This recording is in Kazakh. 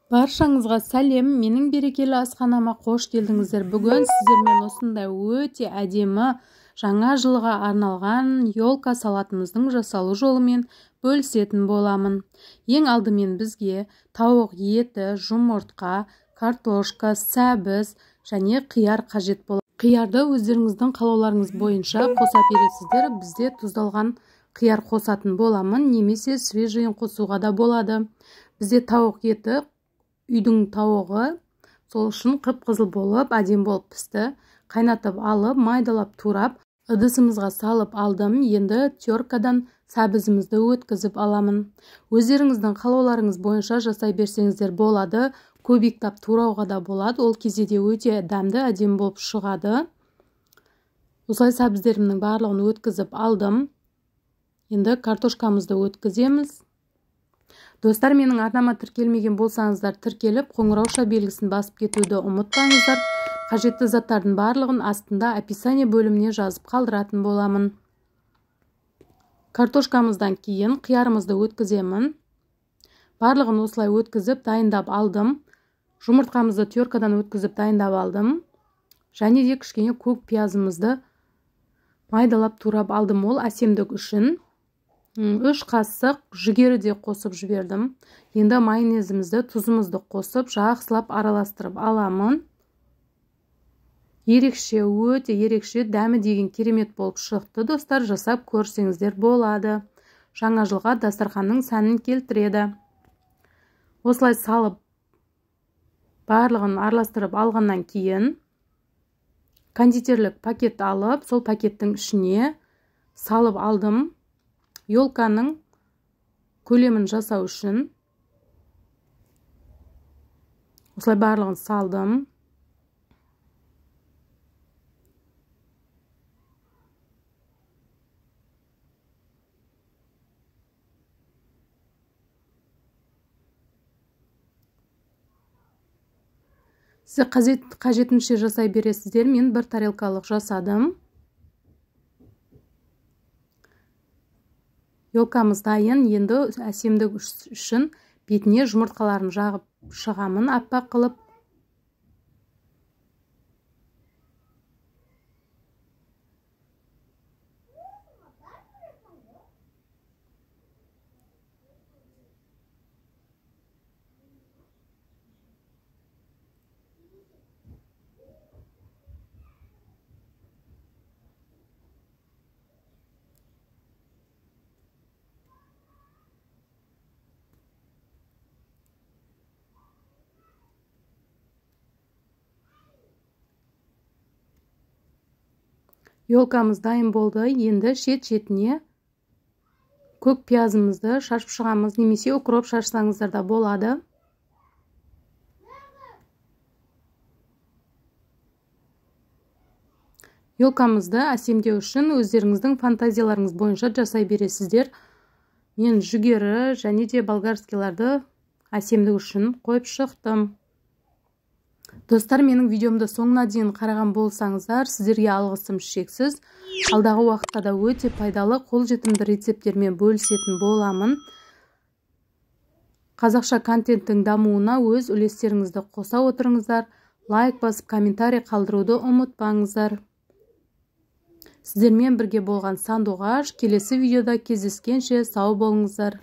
Баршаңызға сәлем, менің берекелі асханама қош келдіңіздер. Бүгін сіздермен осындай өте әдемі жаңа жылға арналған елка салатымыздың жасалу жолымен бөлісетін боламын. Ең алдымен бізге тауық еті, жұмыртқа, картошка, сәбіз және қияр қажет болады. Қиярды өздеріңіздің қалауларыңыз бойынша қоса бересіздер. Бізде тұздалған қияр қосатын боламын, немесе свежийін қосуға да болады. Бізде тауық еті үйдің тауығы, сол үшін қып-қызыл болып, әдемі болып пісті. Қайнатып алып, майдалап турап, ыдысымызға салып алдым. Енді теркадан сәбізімізді өткізіп аламын. Өздеріңіздің қалауларыңыз бойынша жасай берсеңіздер болады. Көбиктап турауға да болады. Ол кезде де өте дәмді, әдемі болып шығады. Осылай сәбіздерімнің барлығын өткізіп алдым. Енді картошкамызды өткіземіз. Достар, менің арнама тіркелмеген болсаңыздар, тіркеліп, қоңырауша белгісін басып кетуді ұмытпаңыздар. Қажетті заттардың барлығын астында описание бөліміне жазып қалдыратын боламын. Картошкамыздан кейін қиярымызды өткіземін. Барлығын осылай өткізіп, дайындап алдым. Жұмыртқамызды теркадан өткізіп, дайындап алдым. Және де кішкене көк пиязымызды майдалап турап алдым. Ол әсемдік үшін. 3 қасық жүгері де қосып жібердім. Енді майонезімізді, тұзымызды қосып, жақсылап араластырып аламын. Ерекше, өте ерекше дәмі деген керемет болып шықты. Достар, жасап көрсеңіздер болады. Жаңа жылға дастарханның сәнін келтіреді. Осылай салып, барлығын араластырып алғаннан кейін кондитерлік пакет алып, сол пакеттің ішіне салып алдым. Елканың көлемін жасау үшін осылай барлығын салдым. Сіз қажетінше жасай бересіздер. Мен бір тарелкалық жасадым. Елкамыз дайын. Енді әсемдік үшін бетіне жұмыртқаларын жағып шығамын аппақ қылып. Елкамыз дайын болды. Енді шет-шетіне көк пиязымызды шашып шығамыз, немесе укроп шашсаңыздар да болады. Елкамызды әсемдеу үшін өздеріңіздің фантазияларыңыз бойынша жасай бересіздер. Мен жүгері және де болгарскийларды әсемдік үшін қойып шықтым. Достар, менің видеомды соңына дейін қараған болсаңыздар, сіздерге алғысым шексіз. Алдағы уақытта да өте пайдалы, қолжетімді рецепттермен бөлісетін боламын. Қазақша контенттің дамуына өз үлестеріңізді қоса отырыңыздар. Лайк басып, комментарий қалдыруды ұмытпаңыздар. Сіздермен бірге болған Сандуғаш. Келесі видеода кездескенше сау болыңыздар.